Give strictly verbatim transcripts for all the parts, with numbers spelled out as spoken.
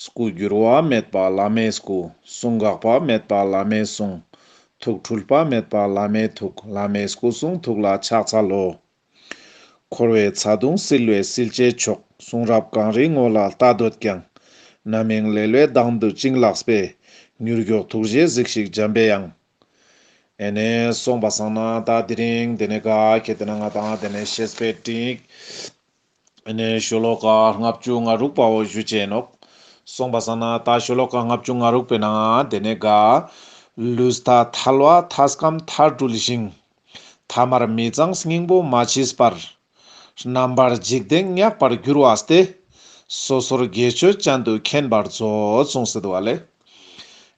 སྐུ་འགྱུར་བ་མེད་པ་བླ་མའི་སྐུ། གསུང་འགག་པ་མེད་པ་བླ་མའི་གསུང་། ཐུགས་འཁྲུལ་པ་མེད་པ་བླ་མའི་ཐུགས། བླ་མའི་སྐུ་གསུང་ཐུགས་ལ་ཕྱག་འཚལ་ལོ། འཁོར་བའི་ཚ་གདུང་སེལ་བའི་སེལ་བྱེད་མཆོག། གསུང་རབ་གངས་རིའི་ངོས་ལ་ལྟ་འདོད་ཀྱང་། རྣམ་གཡེང་ལེ་ལོའི་མདངས་སུ་བྱིང་ལགས་པས། མྱུར་མགྱོགས་ཐུགས་རྗེས་གཟིགས་ཤིག་འཇམ་པའི་དབྱངས། ཨེ་ནེ་སོང་པ་སང་ན་ད་དེ་རིང་དེ་ནེ་ག་ཁེ་ཏེ་ན་ང་ཏང་དེ་ནེ་བཤེས་པའི་སྤྲིངས་ཡིག་ཨེ་ནེ་ཤོ་ལོ་ཀ་ལྔ་བཅུ་ང་དྲུག་པ་བོ་ཞུ་ཅེས་ནོག། སོང་པ་སང་ན་ད་ཤོ་ལོ་ཀ་ལྔ་བཅུ་ང་དྲུག་པའི་ནང་དེ་ནེ་ག་ལུས་མཐའ་ཐལ་བ་མཐའ་སྐམ་མཐར་གྲོལ་ཞིང་། ཐ་མར་མི་གཙང་སྙིང་པོ་མ་མཆིས་པར། རྣམ་པར་འཇིག་རྟེན་བསྙགས་པར་འགྱུར་བ་སྟེ། སོ་སོར་དགེ་ཆོས་ཅན་དུ་མཁྱེན་པར་མཛོད། གསུངས་སེ་འདུག་པ་ལེ།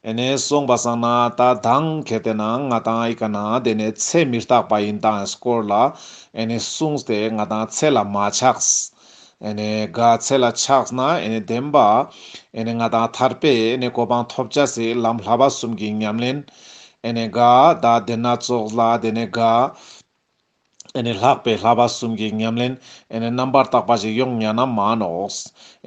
ཨེ་ནེ་སོང་པ་སང་ན་ད་མདང་ཁེ་ཏེ་ན་ང་ཏང་ཨི་ཀ་ན་དེ་ནེ་ཚེ་མི་རྟག་པ་ཡིན་སྟངས་སྐོར་ལ་ཨེ་ནེ་གསུངས་ཏེ་ང་ཏང་ཚེ་ལ་མ་ཆགས། ཨེ་ནེ་ག་ཚེ་ལ་ཆགས་ན་ཨེ་ནེ་བདེན་པ་ཨེ་ནེ་ང་ཏང་ཐར་པའི་ཨེ་ནེ་གོ་འཕང་ཐོབ་ཅེས་སི་ལམ་བསླབ་པ་གསུམ་གྱི་ཉམས་ལེན། ཨེ་ནེ་ག་ད་དེ་ན་ཙོགས་ལ་དེ་ནེ་ག་ཨེ་ནེ་ལྷག་པའི་བསླབ་པ་གསུམ་གྱི་ཉམས་ལེན་ཨེ་ནེ་རྣམ་པར་དག་པ་ཞིག་ཡོང་ཉན་ན་མ་ནོག།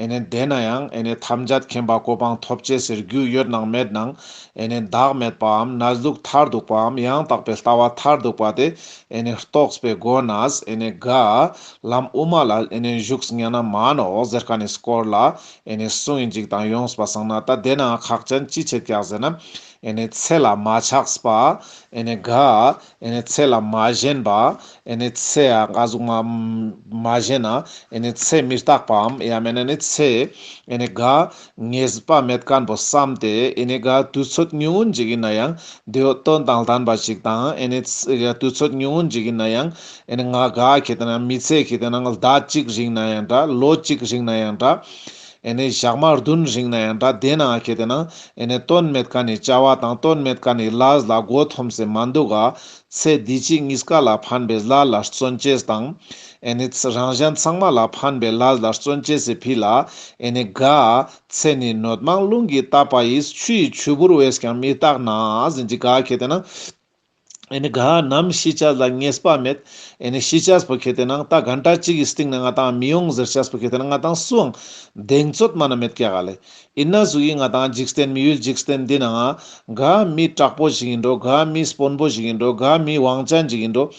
ཨེ་ནེ་དེ་ན་ཡང་ཨེ་ནེ་ཐམས་ཅད་མཁྱེན་པ་གོ་འཕང་ཐོབ་ཅེས་སི་རྒྱུ་ཡོད་ནང་མེད་ནང་ཨེ་ནེ་བདག་མེད་པའམ་གནས་ལུགས་མཐར་ཐུག་པའམ་ཡང་དག་པའི་ལྟ་བ་མཐར་ཐུག་པ་དེ་ཨེ་ནེ་རྟོགས་པའི་སྒོ་ནས་ཨེ་ནེ་ག་ལམ་དབུ་མ་ལ་ཨེ་ནེ་ཞུགས་ཉན་ན་མ་ནོག་ཟེར་མཁན་ནི་སྐོར་ལ་ཨེ་ནེ་གསུང་ཡིན་ཅིག་དང་ཡོངས་པ་སང་ན་ད་དེ་ན་ཁག་ཅན་ཅི་ཆེད་ཀྱག་ཟེར་ན་ཨེ་ནེ་ཚེ་ལ་མ་ཆགས་པ་ཨེ་ནེ་ག་ཨེ་ནེ་ཚེ་ལ་མ་ཞེན་པ། ཨེ་ནེ་ཚེ་ཡང་ག་ཟུག་མ་མ་ཞེན་ན་ཨེ་ནེ་ཚེ་མི་རྟག་པའམ་ཡང་མེད་ན་ནི་ཚེ་ཨེ་ནེ་ག་ངེས་པ་མེད་མཁན་པོ་བསམ་སྟེ་ཨེ་ནེ་ག་དུས་ཚོད་ཉུང་ངུན་ཅིག་ཡིན་ན་ཡང་དེ་བོ་དོན་དང་ལྡན་པ་ཞིག་དང་ཨེ་ནེ་ཚེ་དུས་ཚོད་ཉུང་ངུན་ཅིག་ཡིན་ན་ཡང་ཨེ་ནེ་ང་ག་ཁེ་ཏེ་ན་མི་ཚེ་ཁེ་ཏེ་ན་ལྡ་གཅིག་རིང་ན་ཡང་འདྲ་ལོ་གཅིག་རིང་ན་ཡང་འདྲ། ཨེ་ནེ་ཞག་མ་བདུན་རིང་ན་ཡང་འདྲ་དེ་ན་ཁེ་ཏེ་ན་ཨེ་ནེ་དོན་མེད་མཁན་ནི་བྱ་བ་དང་དོན་མེད་མཁན་ནི་ལས་ལ་མགོ་འཐོམས་སེ་མ་འདུག་ག། ཚེ་འདི་ཕྱི་གཉིས་ཀ་ལ་ཕན་པའི་ལས་ལ་བརྩོན་ཅེས་དང་། ཨེ་ནེ་རང་གཞན་ཚང་མ་ལ་ཕན་པའི་ལས་ལ་བརྩོན་ཅེས་སི་ཕི་ལ་ཨེ་ནེ་ག་ཚེ་ནི་ནོད་མང་རླུང་གིས་བཏབ་པ་ཡིས། ཆུ་ཡི་ཆུ་བུར་བས་ཀྱང་མི་རྟག་ན་ཟེར་ཅིག་ག་ཁེ་ཏེ་ན། ཨེ་ནེ་ག་ནམ་ཤི་ཅེས་ལ་ངེས་པ་མེད། ཨེ་ནེ་ཤི་ཅེས་པོ་ཁེ་ཏེ་ན་ད་གན་ཊ་གཅིག་གི་སྟིང་ན་ང་ཏང་མི་ཡོང་ཟེར་ཅེས་པོ་ཁེ་ཏེ་ན་ང་ཏང་སུའང་གདེང་ཚོད་མ་ན་མེད་ཀྱག་ག་ལེ། ཨིན་ན་ཟུག་གི་ང་ཏང་འཇིག་རྟེན་མི་ཡུལ་འཇིག་རྟེན་འདི་ན་ག་མི་དྲག་པོ་ཞིག་ཡིན་འགྲོ་ག་མི་དཔོན་པོ་ཞིག་ཡིན་འགྲོ་ག་མི་དབང་ཅན་ཞིག་ཡིན་འགྲོ།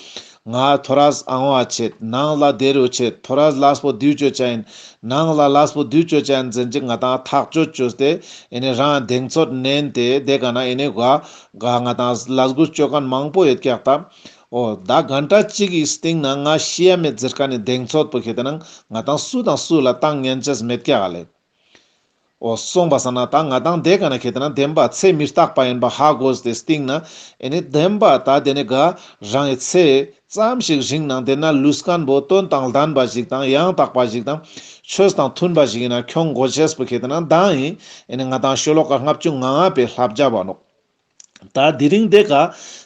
ང་ཐོ་རས་ཨང་བ་ཆད་ནང་ལ་དེ་རུ་ཆད་ཐོ་རས་ལས་པོ་དུས་ཅོ་ཅན་ནང་ལ་ལས་པོ་དུས་ཅོ་ཅན་ཟེར་ཅིག་ང་ཏང་ཐག་ཆོད་ཅོས་ཏེ་ཨེ་ནེ་རང་གདེང་ཚོད་ནན་ཏེ་དེ་ག་ན་ཨེ་ནེ་ག་ག་ང་ཏང་ལས་འགུལ་ཅོ་མཁན་མང་པོ་ཡོད་ཀྱག་ད། འོ་ད་གན་ཊ་གཅིག་གི་སྟིང་ན་ང་ཤི་ཡ་མེད་ཟེར་མཁན་ནི་གདེང་ཚོད་པོ་ཁེ་ཏེ་ན་ང་ཏང་སུ་དང་སུ་ལ་བཏང་ཉན་ཅེས་མེད་ཀྱག་ག་ལེ། འོ་སོང་པ་སང་ན་ད་ང་ཏང་དེ་ག་ན་ཁེ་ཏེ་ན་བདེན་པ་ཚེ་མི་རྟག་པ་ཡིན་པ་ཧ་གོ་སྟེ་སྟིང་ན་ཨེ་ནེ་བདེན་པ་ད་དེ་ནེ་ག་རང་གི་ཚེ་ཙམ་ཞིག་རིང་ནང་དེ་ན་ལུས་མཁན་པོ་དོན་དང་ལྡན་པ་ཞིག་དང་ཡང་དག་པ་ཞིག་དང་ཆོས་དང་མཐུན་པ་ཞིག་ཡིན་ན་ཁྱོང་དགོས་ཤེས་པོ་ཁེ་ཏེ་ན་ད་ཡིན། ཨེ་ནེ་ང་ཏང་ཤོ་ལོ་ཀ་ལྔ་བཅུ་ང་ལྔ་པའི་བསླབ་བྱ་བ་ནོག། ད་དེ་རིང་དེ་ཀ་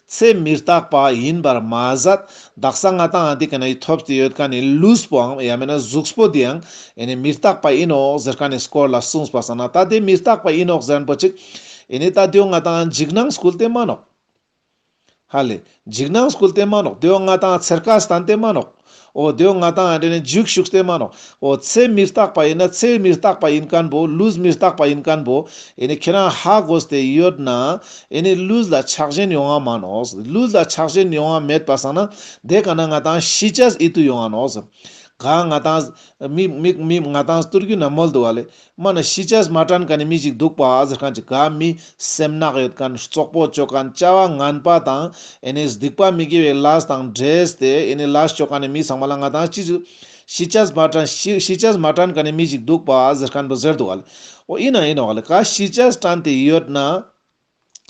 ཚེ་མི་རྟག་པ་ཡིན་པར་མ་ཟད་དག་ས་ང་ཏང་འདི་ཀ་ན་ཡི་ཐོབ་སྟེ་ཡོད་མཁན་ནི་ལུས་པོའང་ཡང་མེད་ན་གཟུགས་པོ་འདི་ཡང་ཨེ་ནེ་མི་རྟག་པ་ཡིན་ནོག་ཟེར་མཁན་ནི་སྐོར་ལ་གསུངས་པ་སང་ན་ད་དེ་མི་རྟག་པ་ཡིན་ནོག་ཟེར་མཁན་པོ་ཅིག་ཨེ་ནེ་ད་དེའོ་ང་ཏང་འཇིགས་སྣང་སྐུལ་ཏེ་མ་ནོག། ཧ་ལེ། འཇིགས་སྣང་སྐུལ་ཏེ་མ་ནོག། དེའོ་ང་ཏང་ཚེར་ཁ་སྟན་ཏེ་མ་ནོག། འོ་དེའོ་ང་ཏང་ཨ་དེ་ནེ་འཇིགས་ཤུགས་ཏེ་མ་ནོག། འོ་ཚེ་མི་རྟག་པ་ཡིན་ན་ཚེ་མི་རྟག་པ་ཡིན་མཁན་པོ་ལུས་མི་རྟག་པ་ཡིན་མཁན་པོ་ཨེ་ནེ་ཁྱེད་རང་ཧ་གོ་སྟེ་ཡོད་ན་ཨེ་ནེ་ལུས་ལ་ཆགས་ཞེན་ཡོང་ང་མ་ནོག། ལུས་ལ་ཆགས་ཞེན་ཡོང་ང་མེད་པ་སང་ན་དེ་ཀ་ན་ང་ཏང་ཤི་ཅེས་ཨིད་ཏུ་ཡོང་ང་ནོག། ག་ང་ཏང་མི་མི་མི་ང་ཏང་སྟོར་རྒྱུ་ན་མོལ་འདུག་བ་ལེ། མ་ན་ཤི་ཅེས་མ་དྲན་མཁན་ནི་མི་ཞིག་འདུག་པ་ཟེར་མཁན་ཅིག་ག་མི་སེམས་ནག་ཡོད་མཁན་རྩོག་པོ་ཅོ་མཁན་བྱ་བ་ངན་པ་དང་ཨེ་ནེ་སྡིག་པ་མི་དགེ་བའི་ལས་དང་འབྲེལ་ཏེ་ཨེ་ནེ་ལས་ཅོ་མཁན་ནི་མི་ཚང་མ་ལ་ང་ཏང་ཅི་ཞིག་ཤི་ཅེས་མ་དྲན་ཤི་ཤི་ཅེས་མ་དྲན་མཁན་ནི་མི་ཞིག་འདུག་པ་ཟེར་མཁན་པོ་ཟེར་འདུག་བ་ལེ། འོ་ཡིན་ན་ཡིན་ནོག་ལེ། ག་ཤི་ཅེས་དྲན་ཏེ་ཡོད་ན།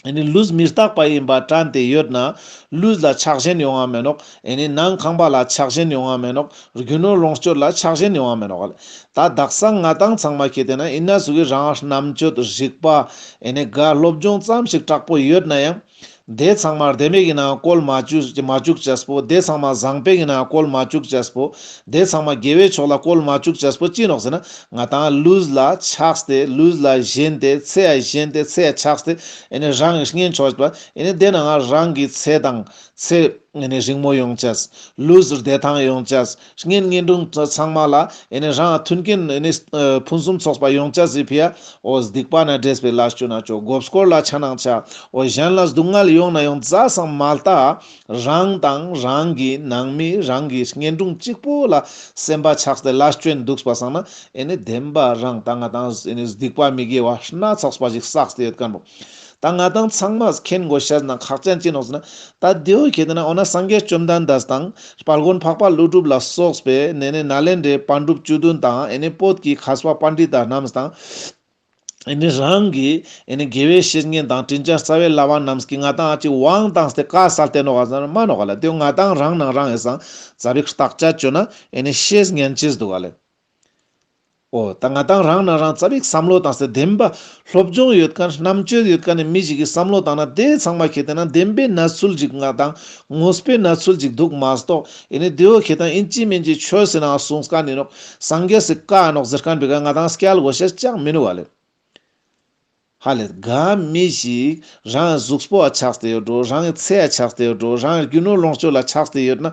ཨེ་ནེ་ལུས་མི་རྟག་པ་ཡིན་པ་དྲན་ཏེ་ཡོད་ན། ལུས་ལ་ཆགས་ཞེན་ཡོང་ང་མེད་ནོག། ཨེ་ནེ་ནང་ཁང་པ་ལ་ཆགས་ཞེན་ཡོང་ང་མེད་ནོག། རྒྱུ་ནོར་ལོངས་སྤྱོད་ལ་ཆགས་ཞེན་ཡོང་ང་མེད་ནོག། ད་དག་ས་ང་ཏང་ཚང་མ་ཁེ་ཏེ་ན་ཨིན་ན་ཟུག་གི་རང་རྣམ་དཔྱོད་རིག་པ་ཨེ་ནེ་ག་སློབ་སྦྱོང་ཙམ་ཞིག་དྲག་པོ་ཡོད་ན་ཡང་། དེ་ཚང་མ་བདེན་པའི་གི་ནང་བཀོལ་མ་བཅུག་མ་བཅུག་ཅེས་པོ། དེ་ཚང་མ་བཟང་པོའི་གི་ནང་བཀོལ་མ་བཅུག་ཅེས་པོ། དེ་ཚང་མ་དགེ་བའི་ཕྱོགས་ལ་བཀོལ་མ་བཅུག་ཅེས་པོ་ཅི་ནོག་ཟེར་ན། ང་ཏང་ལུས་ལ་ཆགས་ཏེ་ལུས་ལ་ཞེན་ཏེ་ཚེ་ཡ་ཞེན་ཏེ་ཚེ་ཡ་ཆགས་ཏེ་ཨེ་ནེ་རང་གི་གཉེན་ཆོས་པ་ཨེ་ནེ་དེ་ནང་རང་གི་ཚེ་དང་ཚེ་ ཨེ་ནི་རིང་མོ་ཡོང་ཅེས། ལུས་བདེ་ཐང་ཡོང་ཅེས། གཉེན་གཉེན་དྲུང་ཚང་མ་ལ་ཨེ་ནི་རང་མཐུན་རྐྱེན་ཨེ་ནི་ཕུན་སུམ་ཚོགས་པ་ཡོང་ཅེས་སི་ཕི་ཡ། འོ་སྡིག་པ་ན་འདྲེས་པའི་ལས་བཅོ་ན་བཅོ། མགོ་སྐོར་ལ་ཆ་ནང་ཆ། འོ་གཞན་ལ་སྡུག་བསྔལ་ཡོང་ན་ཡོང་ཛ་སང་མ་ལྟ། རང་དང་རང་གི་ནང་མི་རང་གི་གཉེན་དྲུང་གཅིག་པོ་ལ་སེམས་པ་ཆགས་ཏེ་ལས་བཅོ་འདུག་པ་སང་ན་ཨེ་ནི་བདེན་པ་རང་ད་ང་དང་ཨེ་ནི་སྡིག་པ་མི་དགེ་བ་སྣ་ཚོགས་པ་ཞིག་བསགས་ཏེ་ཡོད་མཁན་པོ། ད་ང་དང་ཚང་མས་མཁྱེན་དགོས་ཤེས་ན་ཁག་ཅན་ཅི་ནོག་ཟེར་ན། ད་དེའོ་ཁེ་ཏེ་ན་འོ་ན་སངས་རྒྱས་བཅོམ་ལྡན་འདས་དང་དཔལ་མགོན་འཕགས་པ་ཀླུ་སྒྲུབ་ལ་སོགས་པའི་ནེ་ནེ་ནཱ་ལེནྡྲའི་པཎ་གྲུབ་བཅུ་བདུན་དང་ཨེ་ནི་བོད་ཀྱི་མཁས་པ་པཎྜི་ཏ་རྣམས་དང་། ཨེ་ནི་རང་གི་ཨེ་ནི་དགེ་བའི་བཤེས་གཉེན་དང་དྲིན་ཅན་རྩ་བའི་བླ་མ་རྣམས་ཀྱིས་ང་དང་ཨ་ཅི་དབང་བཏང་སྟེ་བཀའ་སྩལ་ཏེ་ནོག་ག་ཟེར་ན་མ་ནོག་ག་ལེ། དེའོ་ང་དང་རང་ནང་རང་ཨེ་སང་ཙ་པིག་བརྟག་དཔྱད་བཅོ་ན་ཨེ་ནི་ཤེས་ཉན་ཅེས་འདུག་ག་ལེ། འོ་ད་ང་དང་རང་ནང་རང་ཙ་པིག་བསམ་བློ་བཏང་སྟེ་བདེན་པ་སློབ་སྦྱོང་ཡོད་མཁན་རྣམ་དཔྱོད་ཡོད་མཁན་ནི་མི་ཞིག་གིས་བསམ་བློ་བཏང་ན་དེ་ཚང་མ་ཁེ་ཏེ་ན་བདེན་པའི་གནས་ཚུལ་ཞིག་ང་དང་དངོས་པོའི་གནས་ཚུལ་ཞིག་འདུག་མ་གཏོགས་ཨེ་ནི་དེའོ་ཁེ་ཏེ་ན་ཨིན་ཅི་མིན་ཅི་ཆོས་ཟེར་ན་གསུངས་མཁན་ཡིན་ནོག་སངས་རྒྱས་སི་བཀའ་ནོག་ཟེར་མཁན་པའི་ཀ་ང་དང་སྐྱལ་དགོས་ཤེས་ཅང་མི་ནུག་ག་ལེ། ཧ་ལེ། ག་མི་ཞིག་རང་གཟུགས་པོ་ཨ་ཆགས་ཏེ་ཡོད་འགྲོ། རང་གི་ཚེ་ཨ་ཆགས་ཏེ་ཡོད་འགྲོ། རང་གི་རྒྱུ་ནོར་ལོངས་སྤྱོད་ལ་ཆགས་ཏེ་ཡོད་ན་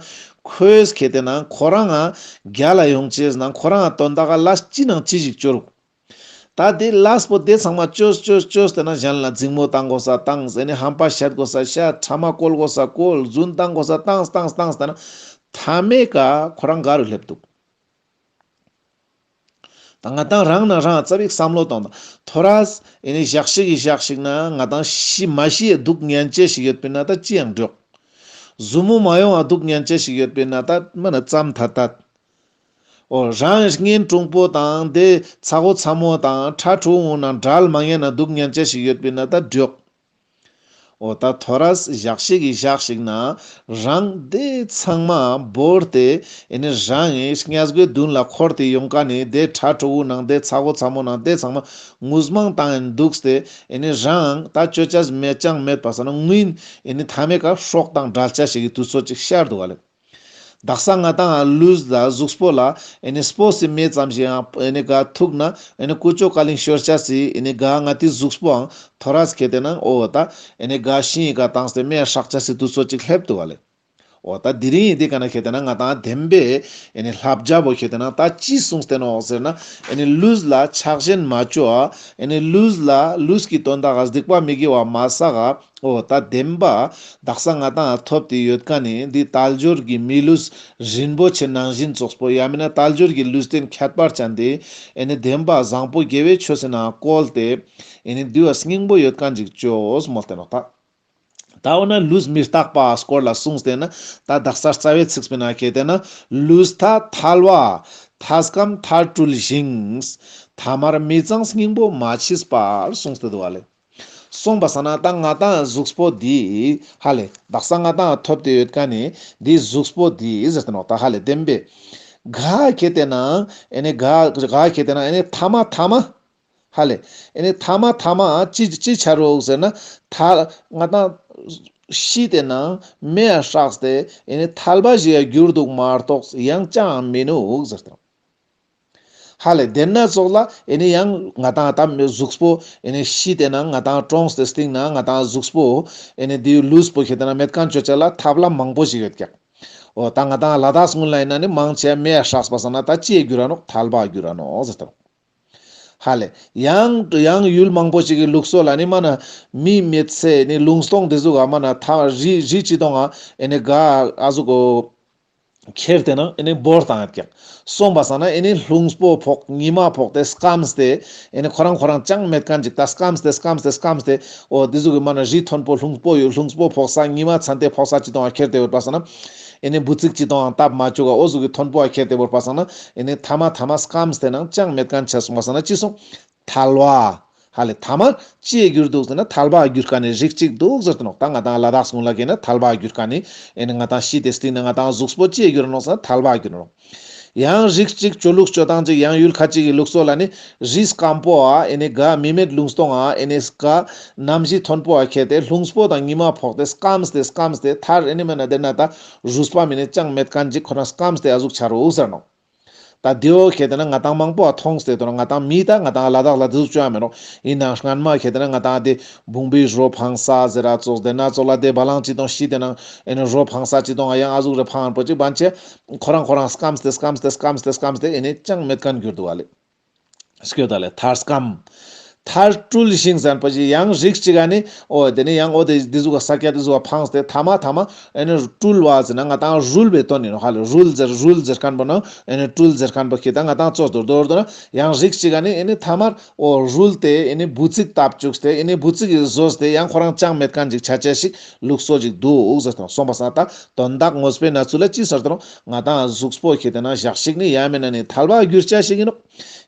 ཁོས་ཁེ་ཏེ་ན་ཁོ་རང་ང་རྒྱལ་ལ་ཡོང་ཅེས་ནང་ཁོ་རང་ང་དོན་དག་ག་ལས་ཅི་ནང་ཅི་ཞིག་བཅོ་རུག་ད་དེ་ལས་པོ་དེ་ཚང་མ་བཅོས་བཅོས་བཅོས་ཏེ་ན་གཞན་ལ་འཛིང་མོ་བཏང་དགོས་ས་བཏང་། ཨེ་ནི་ཧམ་པ་བཤད་དགོས་ས་བཤད། ཕྲ་མ་བཀོལ་དགོས་ས་བཀོལ། རྫུན་བཏང་དགོས་ས་བཏང་བཏང་བཏང་ཏེ་ན་མཐའ་མའི་ཀ་ཁོ་རང་ག་རུ་སླེབས་འདུག་ད་ང་དང་རང་ནང་རང་ཙ་པིག་བསམ་བློ་གཏོང་དང་། ཐོ་རས་ཨེ་ནི་ཞག་ཞིག་གི་ཞག་ཞིག་ན་ང་དང་ཤི་མ་ཤི་ཡ་སྡུག་ཉན་ཅེས་ཞིག་ཡོད་པིན་ན་ད་ཅི་ཡང་འགྲོག་ཟུ་མོ་མ་ཡོང་བ་སྡུག་ཉན་ཅེས་ཞིག་ཡོད་པིན་ན་ད་མ་ན་ཙམ་ཐ་ཐད། འོ་རང་གཉེན་དྲུང་པོ་དང་དེ་ཚ་བོ་ཚ་མོ་དང་ཕྲུ་གུ་ནང་བྲལ་མ་ཉན་ན་སྡུག་ཉན་ཅེས་ཞིག་ཡོད་པིན་ན་ད་འགྲོག་འོ་ད་ཐོ་རས་ཞག་ཞིག་གི་ཞག་ཞིག་ན་རང་དེ་ཚང་མ་བོར་ཏེ་ཨེ་ནི་རང་གི་སྙ་སྒོའི་མདུན་ལ་འཁོར་ཏེ་ཡོང་མཁན་ནི་དེ་ཕྲུ་གུ་ནང་དེ་ཚ་བོ་ཚ་མོ་ནང་དེ་ཚང་མ་ངུ་མང་བཏང་ཡིན་འདུག་སྟེ་ཨེ་ནི་རང་ད་བཅོ་ཅེས་མེད་ཅང་མེད་པ་སང་ན་ངུ་ཡིན། ཨེ་ནི་མཐའ་མའི་ཀ་སྲོག་དང་བྲལ་ཅེས་ཞིག་གི་དུས་ཚོད་ཅིག་ཤར་འདུག་ག་ལེ། དག་ས་ང་དང་ལུས་ལ་གཟུགས་པོ་ལ་ཨེ་ནི་སྤོ་སི་མེ་ཙམ་ཞིག་ཡང་ཨེ་ནི་ག་ཐུག་ན་ཨེ་ནི་ཀུ་ཅོ་ཀ་ལིང་ཤོར་ཅེས་སི་ཨེ་ནི་ག་ང་དེ་གཟུགས་པོའང་ཐོ་རས་ཁེ་ཏེ་ན་འོ་ད་ཨེ་ནི་ག་ཤིང་ཡི་ཀ་བཏང་སྟེ་མེ་ཧྲག་ཅེས་སི་དུས་ཚོད་ཅིག་སླེབས་འདུག་ག་ལེ། འོ་ད་དེ་རིང་ཡི་དེ་ཀ་ན་ཁེ་ཏེ་ན་ང་དང་བདེན་པའི་ཨེ་ནི་བསླབ་བྱ་བོ་ཁེ་ཏེ་ན་ད་ཅི་གསུངས་ཏེ་ནོག་ཟེར་ན། ཨེ་ནི་ལུས་ལ་ཆགས་ཞེན་མ་བཅོ་ཨ། ཨེ་ནི་ལུས་ལ་ལུས་ཀྱི་དོན་དག་ག་སྡིག་པ་མི་དགེ་བ་མ་བསགས་ཨ། འོ་ད་བདེན་པ་དག་ས་ང་དང་ཐོབ་སྟེ་ཡོད་མཁན་ནི་འདི་དལ་འབྱོར་གྱི་མི་ལུས་རིན་པོ་ཆེ་ནང་བཞིན་ཙོགས་པོ་ཡང་མིན་ན་དལ་འབྱོར་གྱི་ལུས་རྟེན་ཁྱད་པར་ཅན་དེ་ཨེ་ནི་བདེན་པ་བཟང་པོ་དགེ་བའི་ཆོས་སི་ནང་བཀོལ་ཏེ་ཨེ་ནི་འདུལ་བ་སྙིང་པོ་ཡོད་མཁན་ཅིག་བཅོས་མོལ་ཏེ་ནོག་ད། ད་འོ་ན་ལུས་མི་རྟག་པ་སྐོར་ལ་གསུངས་ཏེ་ན་ད་དག་ས་རྩ་བའི་ཚིགས་པའི་ནང་ཁེ་ཏེ་ན་ལུས་མཐའ་ཐལ་བ་ཐ་སྐམ་མཐར་སྤྲུལ་ཞིང་། ཐ་མར་མི་གཙང་སྙིང་པོ་མ་མཆིས་པར་གསུངས་ཏེ་འདུག་ག་ལེ། སོང་པ་སང་ན་ད་ང་དང་གཟུགས་པོ་འདི་ཧ་ལེ་དག་ས་ང་དང་ཐོབ་སྟེ་ཡོད་མཁན་ནི་འདི་གཟུགས་པོ་འདི་ཟེར་ཏེ་ནོག་ད་ཧ་ལེ་བདེན་པའི་ག་ཁེ་ཏེ་ན་ཨེ་ནི་ག་ག་ཁེ་ཏེ་ན་ཨེ་ནི་ཐ་མ་ཐ་མ་ཧ་ལེ། ཨེ་ནི་ཐ་མ་ཐ་མ་ཅི་ཅི་ཆ་རུག་ཟེར་ན་ཐ་ང་དང་ཤི་སྟེ་ན་མེ་ཡ་ཧྲགས་ཏེ་ཨེ་ནི་ཐལ་བ་ཞིག་ཡ་གྱུར་འདུག་མ་གཏོགས་ཡང་ཅང་མི་ནུག་ཟེར་ཏེ། ཧ་ལེ་དེ་ན་ཙོགས་ལ་ཨེ་ནི་ཡང་ང་དང་ད་མེ་གཟུགས་པོ་ཨེ་ནི་ཤི་སྟེ་ན་ང་དང་གྲོངས་ཏེ་སྟིང་ན་ང་དང་གཟུགས་པོ་ཨེ་ནི་དེའི་ལུས་པོ་ཁེ་ཏེ་ན་མེད་མཁན་ཅོ་ཅེས་ལ་ཐབས་ལམ་མང་པོ་ཞིག་ཡོད་ཀྱག་འོ་ད་ང་དང་ལ་དྭགས་སྔོན་ལ་ཡིན་ན་ནི་མང་ཆེ་མེ་ཡ་ཧྲགས་པ་སང་ན་ད་ཅི་ཡ་གྱུར་ར་ནོག་ཐལ་བ་གྱུར་ར་ནོག་ཟེར་ཏེ། ཧ་ལེ། ཡང་ཡང་ཡུལ་མང་པོ་ཞིག་གི་ལུགས་སྲོལ་ལ་ནི་མ་ན་མི་མེད་ཚེ་ནི་ལུང་སྟོང་དེ་ཟུག་ག་མ་ན་ཐ་རི་རི་ཅི་དང་ཨེ་ནི་ག་ཨ་ཟུག་གོ་ཁྱེར་ཏེ་ན་ཨེ་ནི་བོར་བཏང་ཡོད་ཀྱག་སོང་པ་སང་ན་ཨེ་ནི་ལྷུང་པོ་ཕོག་ཉི་མ་ཕོག་སྟེ་སྐམས་ཏེ་ཨེ་ནི་ཁོ་རང་ཁོ་རང་ཅང་མེད་མཁན་ཅིག་ད་སྐམས་ཏེ་སྐམས་ཏེ་སྐམས་ཏེ་འོ་དེ་ཟུག་གི་མ་ན་རི་མཐོན་པོ་ལྷུང་པོ་ཡོད་ལྷུང་པོ་ཕོག་ས་ཉི་མ་ཚན་ཏེ་ཕོག་ས་ཅི་དང་ཨ་ཁྱེར་ཏེ་བོར་པ་སང་ན་ཨེ་ནི་འབུ་ཚིག་ཅི་དང་ཨ་བཏབ་མ་བཅུག་ག་འོ་ཟུག་གི་མཐོན་པོ་ཨ་ཁྱེར་ཏེ་བོར་པ་སང་ན་ཨེ་ནི་ཐ་མ་ཐ་མ་སྐམས་ཏེ་ནང་ཅང་མེད་མཁན་ཆ་སོང་པ་སང་ན་ཅི་སོང་། ཐལ་བ། ཧ་ལེ་ཐ་མ་ཅི་ཡ་གྱུར་འདུག་ཟེར་ན་ཐལ་བ་གྱུར་མཁན་ནི་རིགས་གཅིག་འདུག་ཟེར་ཏེ་ནོག་ད་ང་དང་ལ་དྭགས་སྔོན་ལ་གི་ན་ཐལ་བ་གྱུར་མཁན་ནི་ཨེ་ནི་ང་དང་ཤི་སྟེ་སྟིང་ན་ང་དང་གཟུགས་པོ་ཅི་ཡ་གྱུར་ནོག་ཟེར་ན་ཐལ་བ་གྱུར་ནོག་ཡང་རིགས་གཅིག་སྤྱོད་ལུགས་སྤྱོད་སྟངས་གཅིག་ཡང་ཡུལ་ཁ་ཅིག་གི་ལུགས་སྲོལ་ལ་ནི་རི་སྐམ་པོ་ཨ་ཨེ་ནི་ག་མི་མེད་ལུང་སྟོང་ཨ་ཨེ་ནི་ག་གནམ་གཤིས་མཐོན་པོ་ཨ་ཁྱེར་ཏེ་ལྷུང་པོ་དང་ཉི་མ་ཕོག་སྟེ་སྐམས་ཏེ་སྐམས་ཏེ་མཐར་ཨེ་ནི་མ་ན་དེ་ན་ད་རུས་པ་མི་ནི་ཅང་མེད་མཁན་ཅིག་ཁོ་ན་སྐམས་ཏེ་ཨ་ཟུག་ཆ་རུག་ཟེར་ནོག་ད་དེའོ་ཁེ་ཏེ་ན་ང་ཏང་མང་པོ་མཐོང་སྟེ་དོ་ན་ང་ཏང་མི་ད་ང་ཏང་ལ་དྭགས་ལ་དེ་ཟུག་ཅོ་ཡ་མེད་ནོག། ཡིན་ནའང་སྔན་མ་ཁེ་ཏེ་ན་ང་ཏང་དེ་བུང་བུའི་རོ་ཕངས་ས་ཟེར་ར་ཙོགས་དེ་ན་ཙོགས་ལ་དེ་བ་ལང་ཅིག་དང་ཤི་དེ་ན་ཨེ་ནི་རོ་ཕངས་ས་ཅིག་དང་ཡང་ཨ་ཟུག་རེ་ཕངས་པོ་ཅིག་བན་ཆེ་ཁོ་རང་ཁོ་རང་སྐམས་ཏེ་སྐམས་ཏེ་སྐམས་ཏེ་སྐམས་ཏེ་ཨེ་ནི་ཅང་མེད་མཁན་གྱུར་འདུག་བ་ལེ། སྐྱོ་ད་ལེ་མཐར་སྐམ། མཐར་སྤྲུལ་ཞིང་ཟེར་པོ་ཅིག་ཡང་རིགས་ཅིག་ག་ནི་འོ་དེ་ནི་ཡང་འོ་དེ་དེ་ཟུག་ག་ས་སྐྱ་དེ་ཟུག་ག་ཕངས་ཏེ་ཐ་མ་ཐ་མ་ཨེ་ནི་སྤྲུལ་བ་ཟེར་ན་ང་ཏང་རུལ་བའི་དོན་ཡིན་ནོག་ཧ་ལེ། རུལ་ཟེར་རུལ་ཟེར་མཁན་པོ་ན་ཨེ་ནི་སྤྲུལ་ཟེར་མཁན་པོ་ཁེ་ཏེ་ན་ང་ཏང་ཙོགས་དོར་དོར་དོ་ན་ཡང་རིགས་ཅིག་ག་ནི་ཨེ་ནི་ཐ་མར་འོ་རུལ་ཏེ་ཨེ་ནི་འབུ་ཚིག་བཏབ་བཅུག་སྟེ་ཨེ་ནི་འབུ་ཚིག་གི་བཟོས་ཏེ་ཡང་ཁོ་རང་ཅང་མེད་མཁན་ཅིག་ཆ་ཆ་ཞིག་ལུགས་སྲོལ་ཅིག་འདུག་ཟེར་དང་སོང་པ་ས་ད་དོན་དག་ངོས་པོའི་ན་ཚུལ་ལ་ཅི་ཟེར་དང་ང་ཏང་གཟུགས་པོ་ཁེ་ཏེ་ན་ཞག་ཞིག་ནི་ཡ་མེད་ན་ནི་ཐལ་བ་འགྱུར་ཆ་ཞིག་ཡིན་ནོག།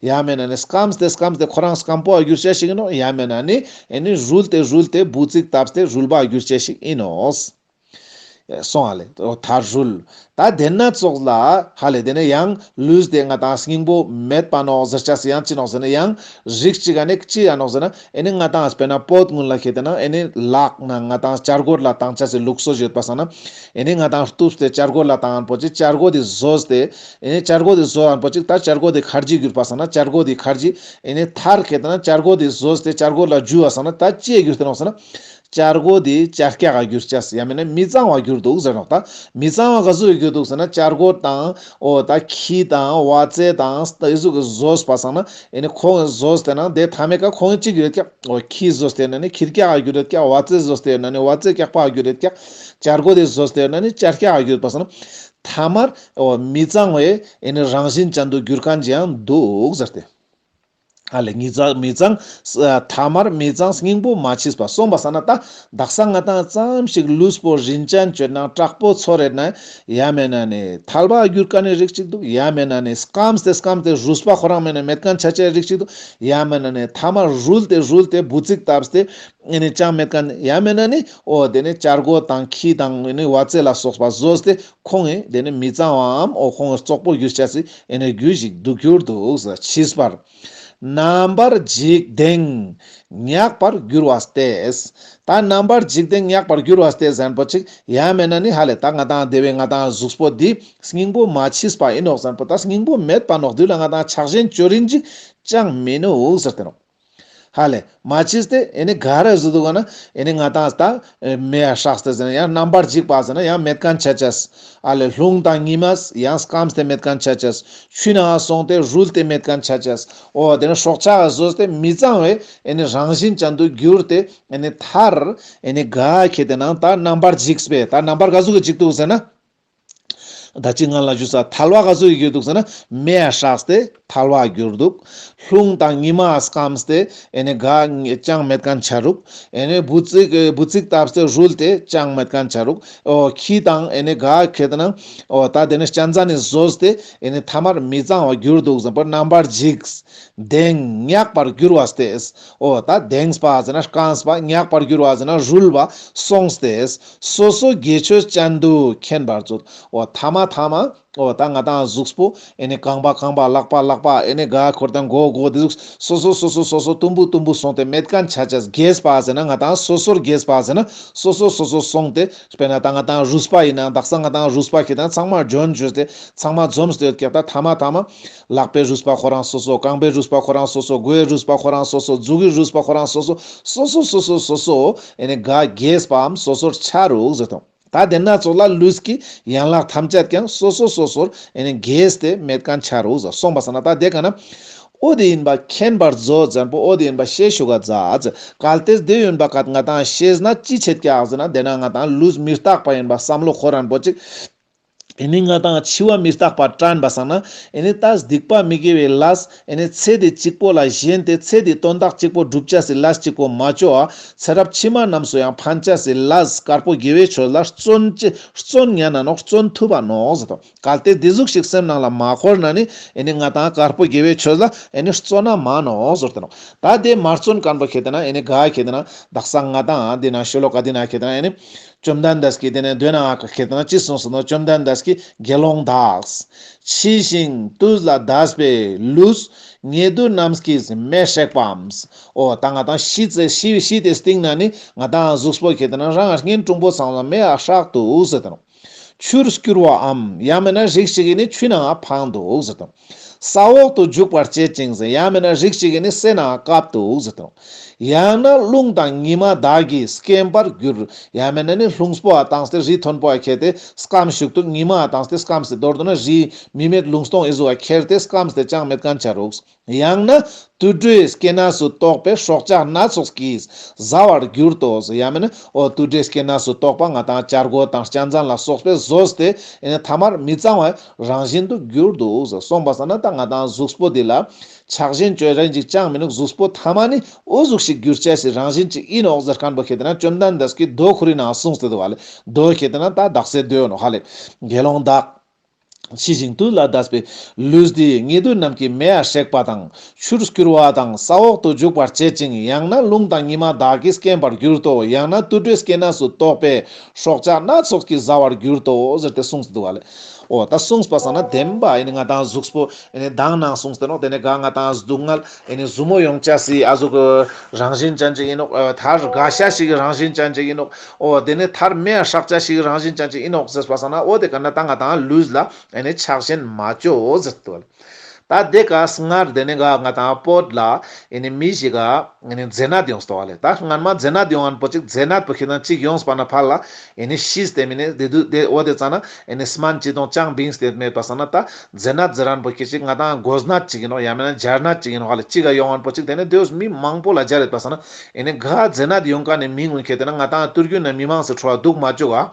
ཡ་མེད་ན་ནི་སྐམས་ཏེ་སྐམས་ཏེ་ཁོ་རང་སྐམ་པོ་འགྱུར་ཆ་ཞིག་ཡིན་ནོག། ཡ་མེད་ན་ནི་ཨེ་ནི་རུལ་ཏེ་རུལ་ཏེ་འབུ་ཚིག་བཏབ་སྟེ་རུལ་བ་འགྱུར་ཆ་ཞིག་ཡིན་ནོག། སོང་ཧ་ལེ། མཐར་རུལ། ད་དེ་ན་ཙོགས་ལ་ཧ་ལེ་དེ་ནི་ཡང་ལུས་དེ་ང་ཏང་སྙིང་པོ་མེད་པ་ནོག་ཟེར་ཆ་སི་ཡང་ཅི་ནོག་ཟེར་ན་ཡང་རིགས་ཅིག་ག་ནི་ཅི་ཡ་ནོག་ཟེར་ན་ཨེ་ནི་ང་ཏང་དཔེར་ན་བོད་ཀུན་ལ་ཁེ་ཏེ་ན་ཨེ་ནི་ལག་ན་ང་ཏང་བྱ་རྒོད་ལ་བཏང་ཆ་སི་ལུགས་སྲོལ་ཡོད་པ་སང་ན་ཨེ་ནི་ང་ཏང་གཏུབས་ཏེ་བྱ་རྒོད་ལ་བཏང་ཨན་པོ་ཅིག་བྱ་རྒོད་དེ་བཟོས་ཏེ་ཨེ་ནི་བྱ་རྒོད་དེ་བཟོ་ཨན་པོ་ཅིག་ད་བྱ་རྒོད་དེ་ཁར་ཇི་གྱུར་པ་སང་ན་བྱ་རྒོད་དེ་ཁར་ཇི་ཨེ་ནི་མཐར་ཁེ་ཏེ་ན་བྱ་རྒོད་དེ་བཟོས་ཏེ་བྱ་རྒོད་ལ་འཇུ་བ་སང་ན་ད་ཅི་ཡ་གྱུར་ཏེ་ནོག་ཟེར་ན། བྱ་རྒོད་དེ་བྱ་སྐྱག་ག་གྱུར་ཆ་སི་ཡ་མེད་ན་མི་གཙང་བ་གྱུར་འདུག་ཟེར་ནོག། ད་མི་གཙང་བ་ག་ཟུག་གྱུར་འདུག་ཟེར་ན་བྱ་རྒོད་དང་འོ་ད་ཁྱི་དང་བ་ཙེ་དང་ཨེ་ཟུག་གི་བཟོས་པ་སང་ན་ཨེ་ནི་ཁོང་གི་བཟོས་ཏེ་ན་དེ་ཐ་མའི་ཀ་ཁོང་གི་ཅི་གྱུར་ཡོད་ཀྱག། འོ་ཁྱི་བཟོས་ཏེ་ན་ནི་ཁྱི་སྐྱག་ག་གྱུར་ཡོད་ཀྱག། བ་ཙེ་བཟོས་ཏེ་ན་ནི་བ་ཙེ་སྐྱག་པ་གྱུར་ཡོད་ཀྱག། བྱ་རྒོད་དེ་བཟོས་ཏེ་ན་ནི་བྱ་སྐྱག་ག་གྱུར་པ་སང་ན་ཐ་མར་འོ་མི་གཙང་བའི་ཨེ་ནི་རང་བཞིན་ཅན་དུ་གྱུར་མཁན་ཅིག་ཡང་འདུག་ཟེར་ཏེ། ཨ་ལེ་མི་གཙང་མི་གཙང་ཐ་མར་མི་གཙང་སྙིང་པོ་མ་མཆིས་པ། སོང་པ་སང་ན་ད་དག་ས་ང་ཏང་ཙམ་ཞིག་ལུས་པོ་རིན་ཅན་བཅོས་ན་དྲག་པོ་ཚོར་རེད་ན་ཡ་མེད་ན་ནི་ཐལ་བ་གྱུར་མཁན་ནི་རིགས་ཅིག་འདུག། ཡ་མེད་ན་ནི་སྐམས་ཏེ་སྐམས་ཏེ་རུས་པ་ཁོ་རང་མེད་ན་མེད་མཁན་ཆ་ཆའི་རིགས་ཅིག་འདུག། ཡ་མེད་ན་ནི་ཐ་མར་རུལ་ཏེ་རུལ་ཏེ་འབུ་ཚིག་བཏབ་སྟེ་ཨེ་ནི་ཅང་མེད་མཁན། ཡ་མེད་ན་ནི་འོ་དེ་ནི་བྱ་རྒོད་དང་ཁྱི་དང་ཨེ་ནི་བ་ཙེ་ལ་སོགས་པ་བཟོས་ཏེ་ཁོང་ཨེ་དེ་ནི་མི་གཙང་བའམ་འོ་ཁོང་ཨེ་བཙོག་པོ་གྱུར་ཆ་སི་ཨེ་ནི་རྒྱུ་ཞིག་འདུག་གྱུར་འདུག་ཟེར། མཆིས་པར། རྣམ་པར་འཇིག་གདེང་ཉག་པར་འགྱུར་བ་སྟེ། ད་རྣམ་པར་འཇིག་གདེང་ཉག་པར་འགྱུར་བ་སྟེ་ཟེར་ན་པོ་ཅིག་ཡ་མེད་ན་ནི་ཧ་ལེ་ད་ང་ཏང་དེ་བས་ང་ཏང་གཟུགས་པོ་འདི་སྙིང་པོ་མ་མཆིས་པ་ཡིན་ནོག་ཟེར་ན་པོ་ད་སྙིང་པོ་མེད་པ་ནོག། འདི་ལ་ང་ཏང་ཆགས་ཞེན་བཅོ་རིན་ཅིག་ཅང་མི་ནུག་ཟེར་ཏེ་ནོག། ཧ་ལེ་མ་མཆིས་ཏེ་ཨེ་ནི་ག་རེ་བཟོ་འདུག་ག་ན་ཨེ་ནི་ང་ཏང་ད་མེ་ཡ་ཧྲགས་ཏེ་ཟེར་ན་ཡང་རྣམ་པར་འཇིག་པ་ཟེར་ན་ཡང་མེད་མཁན་ཆ་ཆས། ཨ་ལེ་རླུང་དང་ཉི་མས་ཡང་སྐམས་ཏེ་མེད་མཁན་ཆ་ཆས། ཆུ་ནང་སོང་སྟེ་རུལ་ཏེ་མེད་མཁན་ཆ་ཆས། འོ་དེ་ནི་སྲོག་ཆགས་བཟོས་ཏེ་མི་གཙང་བའི་ཨེ་ནི་རང་བཞིན་ཅན་དུ་གྱུར་ཏེ་ཨེ་ནི་མཐར་ཨེ་ནི་ག་ཁེ་ཏེ་ན་ད་རྣམ་པར་འཇིག་པས། ད་རྣམ་པར་ག་ཟུག་གི་འཇིག་འདུག་ཟེར་ན། ད་ཅི་ང་ལ་ཞུས་ས་ཐལ་བ་ག་ཟུག་གི་གྱུར་འདུག་ཟེར་ན་མེ་ཡ་ཧྲགས་ཏེ་ཐལ་བ་གྱུར་འདུག། རླུང་དང་ཉི་མ་སྐམས་ཏེ་ཨེ་ནི་ག་ཅང་མེད་མཁན་ཆ་རུག། ཨེ་ནི་འབུ་ཚིག་འབུ་ཚིག་བཏབ་སྟེ་རུལ་ཏེ་ཅང་མེད་མཁན་ཆ་རུག། འོ་ཁྱི་དང་ཨེ་ནི་ག་ཁེ་ཏེ་ན་འོ་ད་དེ་ནི་གཅན་གཟན་ནི་བཟོས་ཏེ་ཨེ་ནི་ཐ་མར་མི་གཙང་བ་གྱུར་འདུག་ཟེར་པོ་རྣམ་པར་འཇིག། གདེང་ཉག་པར་འགྱུར་བ་སྟེ། འོ་ད་གདེངས་པ་ཟེར་ན་སྐམས་པ། ཉག་པར་འགྱུར་བ་ཟེར་ན་རུལ་བ་སོང་སྟེ། སོ་སོ་དགེ་ཆོས་ཅན་དུ་མཁྱེན་པར་མཛོད། འོ་ཐ་མ་ཐ་མ་འོ་ད་ང་ཏང་གཟུགས་པོ་ཨེ་ནི་རྐང་པ་རྐང་པ་ལག་པ་ལག་པ་ཨེ་ནི་ག་ཁོར་དང་མགོ་མགོ་དེ་ཟུག་སོ་སོ་སོ་སོ་སོ་སོ་དུམ་བུ་དུམ་བུ་སོང་སྟེ་མེད་མཁན་ཆ་ཆས། རྒས་པ་ཟེར་ན་ང་ཏང་སོ་སོར་རྒས་པ་ཟེར་ན་སོ་སོ་སོ་སོ་སོང་སྟེ་དཔེར་ན་ད་ང་ཏང་རུས་པ་ཡིན་ན་དག་ས་ང་ཏང་རུས་པ་ཁེ་ཏེ་ན་ཚང་མ་འཇོན་འཇོས་ཏེ་ཚང་མ་འཛོམས་ཏེ་ཡོད་ཀྱག། ད་ཐ་མ་ཐ་མ་ལག་པའི་རུས་པ་ཁོ་རང་སོ་སོ། རྐང་པའི་རུས་པ་ཁོ་རང་སོ་སོ། མགོའི་རུས་པ་ཁོ་རང་སོ་སོ། མཛུ་གུའི་རུས་པ་ཁོ་རང་སོ་སོ། སོ་སོ་སོ་སོ་སོ་སོ་ཨེ་ནི་ག་རྒས་པའམ་སོ་སོར་ཆ་རུག་ཟེར་དང་། ད་དེ་ན་ཙོགས་ལ་ལུས་ཀྱི་ཡན་ལག་ཐམས་ཅད་ཀྱང་སོ་སོ་སོ་སོར་ཨེ་ནི་རྒས་ཏེ་མེད་མཁན་ཆ་རུག་ཟེར། སོང་པ་སང་ན་ད་དེ་ག་ན་འོ་དེ་ཡིན་པ་མཁྱེན་པར་མཛོད་ཟེར་པོ་འོ་དེ་ཡིན་པ་ཤེས་ཞུ་ག་མཛད། གལ་ཏེ་དེ་ཡིན་པ་ཀ་ང་ཏང་ཤེས་ན་ཅི་ཆེད་ཀྱག་ཟེར་ན་དེ་ན་ང་ཏང་ལུས་མི་རྟག་པ་ཡིན་པ་བསམ་བློ་འཁོར་རན་པོ་ཅིག། ཨེ་ནི་ང་ཏང་འཆི་བ་མི་རྟག་པ་དྲན་པ་སང་ན་ཨེ་ནི་ད་སྡིག་པ་མི་དགེ་བའི་ལས་ཨེ་ནི་ཚེ་འདི་གཅིག་པོ་ལ་ཞེན་ཏེ་ཚེ་འདི་དོན་དག་གཅིག་པོ་སྒྲུབ་ཅེས་སི་ལས་གཅིག་པོ་མ་ཅོ་བ་ཚེ་རབས་ཕྱི་མ་རྣམས་སུ་ཡང་ཕན་ཅེས་སི་ལས་དཀར་པོ་དགེ་བའི་ཆོས་ལ་བརྩོན་ཅི་བརྩོན་ཉན་ན་ནོག། བརྩོན་ཐུབ་པ་ནོག་ཟེར་དང་། གལ་ཏེ་འདི་ཟུག་ཞིག་སེམས་ནང་ལ་མ་འཁོར་ན་ནི་ཨེ་ནི་ང་ཏང་དཀར་པོ་དགེ་བའི་ཆོས་ལ་ཨེ་ནི་བརྩོན་ན་མ་ནོག་ཟེར་དང་། ད་དེ་མ་བརྩོན་མཁན་པོ་ཁེ་ཏེ་ན་ཨེ་ནི་ག་ཁེ་ཏེ་ན་དག་ས་ང་ཏང་འདི་ན་ཤོ་ལོ་ཀ་འདི་ན་ཁེ་ཏེ་ན་ཨེ་ནི་བཅོམ་ལྡན་འདས་ཀྱིས་དེ་ནས་མདོ་ནང་ཁེ་ཏེ་ན་ཅི་གསུངས་སོང་ན། བཅོམ་ལྡན་འདས་ཀྱིས་དགེ་སློང་དག། འཆི་ཞིང་དུས་ལ་འདས་པའི་ལུས། ཉེ་དུ་རྣམས་ཀྱིས་མི་སྲེག་པའམ། འོ་ད་ང་ཏང་ཤི་ཚེ་ཤི་ཤི་སྟེ་སྟིང་ན་ནི་ང་ཏང་གཟུགས་པོ་ཁེ་ཏེ་ན་རང་གཉེན་དྲུང་པོ་ཚང་ལ་མེ་ཡ་ཧྲག་འདུག་ཟེར་དང་། ཆུར་སྐྱུར་བའམ་ཡང་མེད་ན་རིགས་ཤིག་གིས་ནི་ཆུ་ནང་འཕངས་འདུག་ཟེར་དང་། ས་འོག་ཏུ་འཇུག་པར་བྱེད་ཅིང་ཟེར། ཡང་མེད་ན་རིགས་ཤིག་གི་ནི་སའི་ནང་བཀབ་ཏུ་ཟེར་དང་། ཡང་ན་རླུང་དང་ཉི་མ་དག་གིས་སྐེམ་པར་འགྱུར། ཡང་མེད་ན་ནི་རླུང་སྤོ་བ་བཏང་སྟེ་རི་མཐོན་པོ་ཁྱེར་ཏེ་སྐམ་ཞིག་ཏུ། ཉི་མ་བཏང་སྟེ་སྐམ་སྟེ་མདོར་བསྡུ་ན་རི་མི་མེད་ལུང་སྟོང་ཨི་ཟུག་ཁྱེར་ཏེ་སྐམ་སྟེ་ཅང་མེད་མཁན་ཆ་རུག། ཡང་ན་དུད་འགྲོའི་སྐེ་ནས་སུ་གཏོགས་པའི་སྲོག་ཆགས་སྣ་ཚོགས་ཀྱིས་ཟ་བར་འགྱུར་ཏོ་ཟེར། ཡང་མེད་ན་འོ་དུད་འགྲོའི་སྐེ་ནས་སུ་གཏོགས་པ་ང་དང་བྱ་རྒོད་དང་གཅན་གཟན་ལ་སོགས་པས་ཟོས་ཏེ་ཨེ་ནི་ཐ་མར་མི་གཙང་བའི་རང་བཞིན་དུ་གྱུར་ཏོ་ཟེར། སོང་པ་སང་ན་ད་ང་དང་གཟུགས་པོ་འདི་ལ་ཆགས་ཞེན་ཅོ་རིན་ཅིག་ཅང་མི་ནུག། གཟུགས་པོ་ཐ་མ་ནི་འོ་ཟུག་ཤིག་གྱུར་ཅེས་སི་རང་བཞིན་ཅིག་ཨིན་ནོག་ཟེར་མཁན་པོ་ཁེ་ཏེ་ན་བཅོམ་ལྡན་འདས་ཀྱིས་མདོ་ཁོ་རའི་ནང་གསུངས་ཏེ་འདུག་ག་ལེ། མདོ་ཁེ་ཏེ་ན་ད་དག་སེ་མདོ་ནོག་ག་ལེ། དགེ་སློང་དག། ཕྱི་བཞིན་དུས་ལ་འདས་པའི་ལུས་འདི་ཉེ་དུས་ནམ་མཁའི་མེ་ཡ་སྲེག་པ་དང་ཆུར་སྐྱུར་བ་དང་ས་འོག་ཏུ་འཇུག་པར་བྱེད་ཅིང་། ཡང་ན་རླུང་དང་ཉི་མ་དག་གིས་སྐེམ་པར་འགྱུར་ཏོ། ཡང་ན་དུད་འགྲོའི་སྐེ་ནས་སུ་གཏོགས་པའི་སྲོག་ཆགས་སྣ་ཚོགས་ཀྱིས་ཟ་བར་འགྱུར་ཏོ་ཟེར་ཏེ་གསུངས་ཏེ་འདུག་ག་ལེ། འོ་ད་གསུངས་པ་སང་ན་བདེན་པ་ཨེ་ནི་ང་དང་གཟུགས་པོ་ཨེ་ནི་མདང་ནང་གསུངས་ཏེ་ནོག། དེ་ནི་ག་ང་དང་སྡུག་བསྔལ་ཨེ་ནི་ཟུར་མོ་ཡོང་ཅེས་སི་ཨ་ཟུག་རང་བཞིན་ཅན་ཅིག་ཨིན་ནོག། ཨ་མཐར་རྒ་ཤི་ཞིག་གི་རང་བཞིན་ཅན་ཅིག་ཨིན་ནོག། འོ་དེ་ནི་མཐར་མེ་ཡ་སྲེག་ཅེས་ཞིག་གི་རང་བཞིན་ཅན་ཅིག་ཨིན་ནོག་ཟེར་པ་སང་ན་འོ་དེ་ག་ན་ད་ང་དང་ལུས་ལ་ཨེ་ནི་ཆགས་ཞེན་མ་ཅོ་ཟེར་ཏེ་འདུག་ག་ལེ། ད་དེ་ཀ་སྔར་དེ་ནི་ག་ང་དང་བོད་ལ་ཨེ་ནི་མི་ཞིག་ག་ཨེ་ནི་མཛེ་ནད་ཡོངས་ཏོ་ག་ལེ། ད་སྔན་མ་མཛེ་ནད་ཡོང་མཁན་པོ་ཅིག་མཛེ་ནད་པོ་ཁེ་ཏེ་ན་ཅིག་ཡོངས་པ་ན་ཕར་ལ་ཨེ་ནི་ཤིས་ཏེ་མི་ནི་དེ་དུས་དེ་འོ་དེ་ཙ་ན་ཨེ་ནི་སྨན་ཅི་དང་ཅང་བིངས་ཏེ་མེད་པ་སང་ན་ད་མཛེ་ནད་ཟེར་མཁན་པོ་ཁེ་ཅིག་ང་དང་མགོ་ནད་ཅིག་ཨིན་ནོག། ཡང་མེད་ན་སྦྱར་ནད་ཅིག་ཨིན་ནོག་ག་ལེ། ཅིག་ག་ཡོང་མཁན་པོ་ཅིག་དེ་ནི་དེ་མི་མང་པོ་ལ་སྦྱར་ཡོད་པ་སང་ན་ཨེ་ནི་ག་མཛེ་ནད་ཡོང་མཁན་ནི་མི་ངུན་ཁེ་ཏེ་ན་ང་དང་ཏུར་རྒྱུན་ནི་མི་མང་སི་ཁྲོད་ལ་འདུག་མ་བཅུག་ག།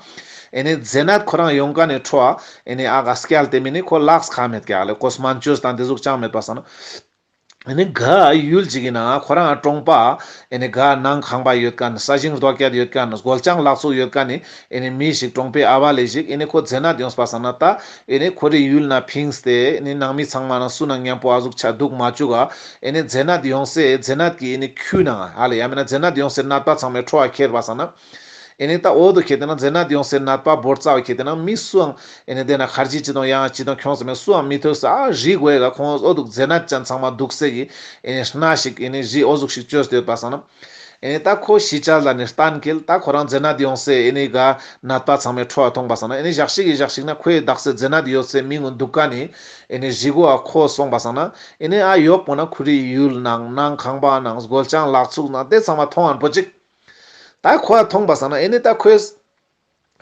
ཨེ་ནི་མཛེ་ནད་ཁོ་རང་ཡོང་མཁན་ནི་ཁྲོད་ཨེ་ནི་ཨ་ག་སྐྱལ་ཏེ་མི་ནི་ཁོ་ལགས་ཁ་མེད་ཀྱག་ལེ། ཁོ་སྨན་བཅོས་དང་དེ་ཟུག་ཅང་མེད་པ་སང་ན། ཨེ་ནི་ག་ཡུལ་ཅིག་གི་ནང་ཁོ་རང་གྲོང་པ་ཨེ་ནི་ག་ནང་ཁང་པ་ཡོད་མཁན་ས་ཞིང་རྡོ་སྐྱེད་ཡོད་མཁན་སྒོ་ལྕང་ལག་ཚུགས་ཡོད་མཁན་ནི་ཨེ་ནི་མི་ཞིག་གྲོང་པའི་ཨ་བ་ལེ་ཞིག་ཨེ་ནི་ཁོ་མཛེ་ནད་ཡོངས་པ་སང་ན་ད་ཨེ་ནི་ཁོ་རའི་ཡུལ་ན་ཕིངས་ཏེ་ཨེ་ནི་ནང་མི་ཚང་མ་ན་སུ་ན་མཉམ་པོ་ཨ་ཟུག་ཆ་འདུག་མ་བཅུག་ག། ཨེ་ནི་མཛེ་ནད་ཡོངས་སེ་མཛེ་ནད་ཀྱི་ཨེ་ནི་ཁྱུ་ནང་ཧ་ལེ་ཡང་མེད་ན་མཛེ་ནད་ཡོངས་སེ་ནད་པ་ཚང་མའི་ཁྲོད་ཁྱེར་བ་སང་ན། ཨེ་ནི་ད་འོ་དོ་ཁེ་ཏེ་ན་མཛེ་ནད་ཡོངས་སེ་ནད་པ་བོར་ཙ་བ་ཁེ་ཏེ་ན་མི་སུའང་ཨེ་ནི་དེ་ན་ཁར་ཇི་ཅི་དང་ཡང་ཅི་དང་ཁྱོངས་སེ་མེད་སུའང་མི་ཐོས་ས་ཨ་རི་གོ་ཡ་ག་ཁོང་འོ་དུག་མཛེ་ནད་ཅན་ཚང་མ་དུག་སེ་གི་ཨེ་ནི་སྣ་ཞིག་ཨེ་ནི་རི་འོ་ཟུག་ཞིག་བཅོས་ཏེ་ཡོད་པ་སང་ན། ཨེ་ནི་ད་ཁོ་ཤི་ཆ་ལ་ནི་གཏན་འཁེལ། ད་ཁོ་རང་མཛེ་ནད་ཡོངས་སེ་ཨེ་ནི་ག་ནད་པ་ཚང་མའི་ཁྲོད་མཐོང་པ་སང་ན་ཨེ་ནི་ཞག་ཞིག་གི་ཞག་ཞིག་ན་ཁོའི་དག་སེ་མཛེ་ནད་ཡོད་སེ་མི་ངུན་དུག་ཀ་ནི་ཨེ་ནི་རི་གོ་ཨ་ཁོ་སོང་པ་སང་ན་ཨེ་ནི་ཨ་ཡོག་པོ་ན་ཁོ་རི་ཡུལ་ནང་ནང་ཁང་པ་ནང་སྒོ་ལྕང་ལག་ཚུགས་ནང་དེ་ཚང་མ་མཐོང་ཨན་པོ་ཅིག། ད་ཁོ་ཨ་མཐོང་པ་སང་ན་ཨེ་ནི་ད་ཁོས་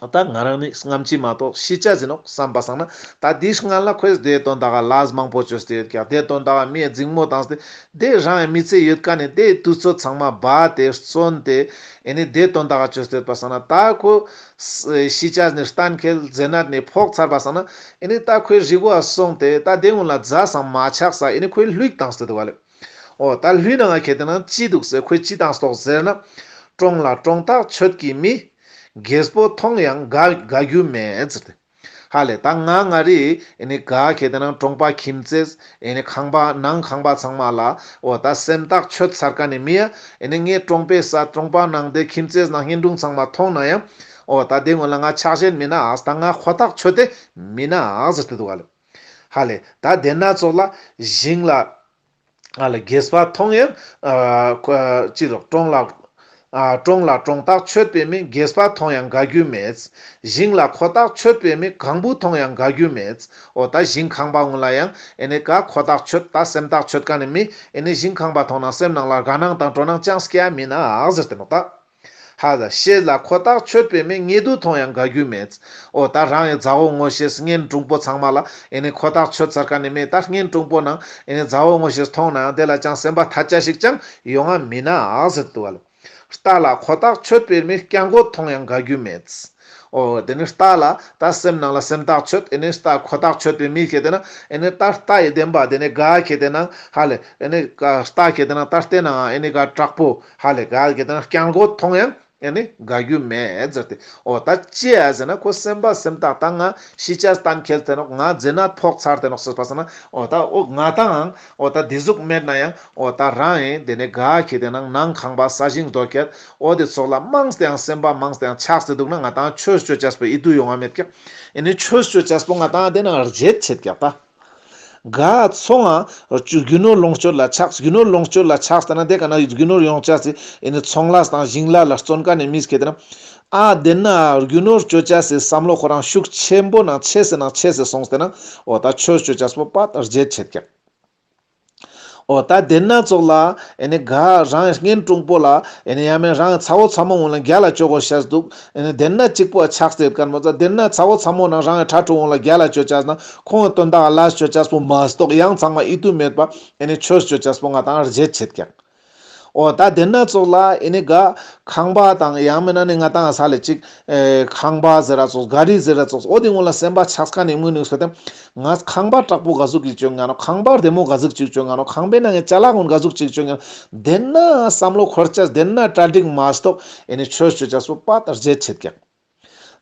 ད་ང་རང་ནི་སྔ་ཕྱི་མ་གཏོགས་ཤི་ཆ་ཟིན་ནོག་བསམ་པ་སང་ན་ད་དེའི་སྔན་ལ་ཁོས་དེ་དོན་དག་ག་ལས་མང་པོ་བཅོས་ཏེ་ཡོད་ཀྱག། དེ་དོན་དག་ག་མིའི་འཛིང་མོ་བཏང་སྟེ་དེ་རང་ཡང་མི་ཚེ་ཡོད་ཀ་ནི་དེ་དུས་ཚོད་ཚང་མ་སྦ་སྟེ་བརྩོན་ཏེ་ཨེ་ནི་དེ་དོན་དག་ག་བཅོས་ཏེ་ཡོད་པ་སང་ན་ད་ཁོ་ཤི་ཆ་ནི་གཏན་འཁེལ་མཛེ་ནད་ནི་ཕོག་ཚར་པ་སང་ན་ཨེ་ནི་ད་ཁོའི་རི་གོ་ཨ་སོང་སྟེ་ད་དེ་སྔོན་ལ་མཛའ་སང་མ་ཆགས་ས་ཨེ་ནི་ཁོའི་ལུས་བཏང་སྟེ་འདུག་བ་ལེ། འོ་ད་ལྷུས་ནང་ང་ཁེ་ཏེ་ན་ཅི་འདུག་ཟེར་ཁོས་ཅི་བཏང་སྟོག་ཟེར་ན། གྲོང་ལ་གྲོང་རྟགས་ཆོད་ཀྱི་མི། རྒས་པོ་མཐོང་ཡང་དགའ་དགའ་རྒྱུ་མེད་ཟེར་ཏེ། ཧ་ལེ་ད་ང་ང་རི་ཨེ་ནི་ག་ཁེ་ཏེ་ན་གྲོང་པ་ཁྱིམ་མཚེས་ཨེ་ནི་ཁང་པ་ནང་ཁང་པ་ཚང་མ་ལ་འོ་ད་སེམས་ཐག་ཆོད་ཚར་ཀ་ནི་མི་ཡ་ཨེ་ནི་ངའི་གྲོང་པའི་ས་གྲོང་པ་ནང་དེ་ཁྱིམ་མཚེས་ནང་གཉེན་དྲུང་ཚང་མ་མཐོང་ན་ཡང་འོ་ད་དེ་སྔོན་ལ་ང་ཆགས་ཞེན་མི་ན་ཨ་ད་ང་ཁོ་ཐག་ཆོད་དེ་མི་ན་ཨ་ཟེར་ཏེ་འདུག་ག་ལེ། ཧ་ལེ་ད་དེ་ན་ཙོགས་ལ་ཞིང་ལ། ཨ་ལ་རྒས་པ་མཐོང་ཡང་ཨ་ཁོ་ཅི་རོགས་གྲོང་ལ་ཨ་གྲོང་ལ་གྲོང་རྟགས་ཆོད་པའི་མི་རྒས་པ་མཐོང་ཡང་དགའ་རྒྱུ་མེད། ཞིང་ལ་ཁོ་ཐག་ཆོད་པའི་མི་གང་བུ་མཐོང་ཡང་དགའ་རྒྱུ་མེད། འོ་ད་ཞིང་ཁང་པ་ངུན་ལ་ཡང་ཨེ་ནི་ག་ཁོ་ཐག་ཆོད་ད་སེམས་ཐག་ཆོད་ཀ་ནི་མི་ཨེ་ནི་ཞིང་ཁང་པ་མཐོང་ན་སེམས་ནང་ལ་དགའ་སྣང་དང་སྤྲོ་སྣང་ཅང་སྐྱེ་ཡ་མི་ན་ཨ་ཟེར་ཏེ་ནོག་ད། ཧ་ད་ཤེད་ལ་ཁོ་ཐག་ཆོད་པའི་མི་ཉེ་དུ་མཐོང་ཡང་དགའ་རྒྱུ་མེད། འོ་ད་རང་ཡི་མཛའ་བོ་ངོ་ཤེས་གཉེན་དྲུང་པོ་ཚང་མ་ལ་ཨེ་ནི་ཁོ་ཐག་ཆོད་ཚར་ཀ་ནི་མེད་ད་གཉེན་དྲུང་པོ་ནང་ཨེ་ནི་མཛའ་བོ་ངོ་ཤེས་མཐོང་ན་ཡང་དེ་ལ་ཅང་སེམས་པ་ཐད་ཆ་ཞིག་ཅང་ཡོང་ང་མི་ན་ཨ་ཟེར་འདུག་བ་ལེ། རྟ་ལ་ཁོ་ཐག་ཆོད་པའི་མི་རྐྱང་རྒོད་མཐོང་ཡང་དགའ་རྒྱུ་མེད། འོ་དེ་ནི་རྟ་ལ་ད་སེམས་ནང་ལ་སེམས་ཐག་ཆོད་ཨེ་ནི་རྟ་ཁོ་ཐག་ཆོད་པའི་མི་ཁེ་ཏེ་ན་ཨེ་ནི་ད་རྟ་ཡི་བདེན་པ་དེ་ནི་ག་ཁེ་ཏེ་ན་ཧ་ལེ་ཨེ་ནི་ག་རྟ་ཁེ་ཏེ་ན་ད་རྟའི་ནང་ཨེ་ནི་ག་དྲག་པོ་ཧ་ལེ་ག་ཁེ་ཏེ་ན་རྐྱང་རྒོད་མཐོང་ཡང་ཨེ་ནི་དགའ་རྒྱུ་མེད་ཟེར་ཏེ། འོ་ད་ཅི་ཡ་ཟེར་ན་ཁོ་སེམས་པ་སེམས་ཐག་ད་ང་ཤི་ཆ་གཏན་འཁེལ་ཏེ་ནོག་ང་མཛེ་ནད་ཕོག་ཚར་ཏེ་ནོག་ཟེར་པ་སང་ན་འོ་ད་འོ་ང་དང་འོ་ད་དེ་ཟུག་མེད་ན་ཡང་འོ་ད་རང་ཨེ་དེ་ནི་ག་ཁེ་ཏེ་ན་ནང་ཁང་པ་ས་ཞིང་རྡོ་སྐྱེད་འོ་དེ་ཚོགས་ལ་མང་སྟེ་ཡང་སེམས་པ་མང་སྟེ་ཡང་ཆགས་ཏེ་འདུག་ན་ང་དང་ཆོས་ཅོ་ཆས་པོ་ཨི་དུ་ཡོང་ང་མེད་ཀྱག། ཨེ་ནི་ཆོས་ཅོ་ཆས་པོ་ང་དང་དེ་ན་རྗེད་ཆེད་ཀྱག་ད། ག་ཚོང་ང་རྒྱུ་ནོར་ལོངས་སྤྱོད་ལ་ཆགས། རྒྱུ་ནོར་ལོངས་སྤྱོད་ལ་ཆགས་ཏེ་ན་དེ་ཀ་ན་རྒྱུ་ནོར་ཡོང་ཆ་སི་ཨེ་ནི་ཚོང་ལས་དང་ཞིང་ལས་ལ་བརྩོན་མཁན་ནི་མིས་ཁེ་ཏེ་ན། ཨ་དེ་ན་རྒྱུ་ནོར་སྤྱོད་ཆ་སི་བསམ་བློ་ཁོ་རང་ཤུགས་ཆེན་པོ་ནང་ཆེ་སེ་ནང་ཆེ་སེ་སོང་སྟེ་ན། འོ་ད་ཆོས་སྤྱོད་ཆ་སི་པོ་པ་ད་རྗེད་ཆེད་ཀྱག། འོ་ད་དེ་ན་ཙོགས་ལ་ཨེ་ནི་ག་རང་གཉེན་དྲུང་པོ་ལ་ཨེ་ནི་ཡང་མེད་རང་ཚ་བོ་ཚ་མོ་འོང་ལ་རྒྱལ་ལ་ཅོ་དགོས་ཤེས་འདུག། ཨེ་ནི་དེ་ན་གཅིག་པོ་ཆགས་ཏེ་ཡོད་མཁན་མོ་ཙ། དེ་ན་ཚ་བོ་ཚ་མོ་ནང་རང་གྲྭ་དྲུང་འོང་ལ་རྒྱལ་ལ་ཅོ་ཆ་ན་ཁོང་གི་དོན་དག་ལ་སྤྱོད་ཆ་སི་པོ་མ་གཏོགས་ཡང་ཚང་མ་ཨི་ཏུ་མེད་པ་ཨེ་ནི་ཆོས་སྤྱོད་ཆ་སི་པོ་ང་ཏང་རྗེད་ཆེད་ཀྱག། འོ་ད་དེ་ན་ཙོགས་ལ་ཨེ་ནི་ག་ཁང་པ་དང་ཡང་མེད་ན་ནི་ང་ཏང་ས་ལེ་ཅིག་ཨེ་ཁང་པ་ཟེར་ར་ཙོགས་ག་རི་ཟེར་ར་ཙོགས་འོ་དེ་ངོ་ལ་སེམས་པ་ཆགས་མཁན་ནི་མི་ནུས་སོ་དེ། ང་ཁང་པ་དྲག་པོ་ག་ཟུག་གི་ཅོ་ང་ནོ། ཁང་པ་བདེ་མོ་ག་ཟུག་ཅིག་ཅོ་ང་ནོ། ཁང་པའི་ནང་གི་ཅ་ལག་ཀུན་ག་ཟུག་ཅིག་ཅོ་ང་ནོ། དེ་ན་བསམ་བློ་འཁོར་ཆ་སི་དེ་ན་གྲ་སྒྲིག་མ་གཏོགས་ཨེ་ནི་ཆོས་སྤྱོད་ཆ་སི་པོ་པ་ད་རྗེད་ཆེད་ཀྱག།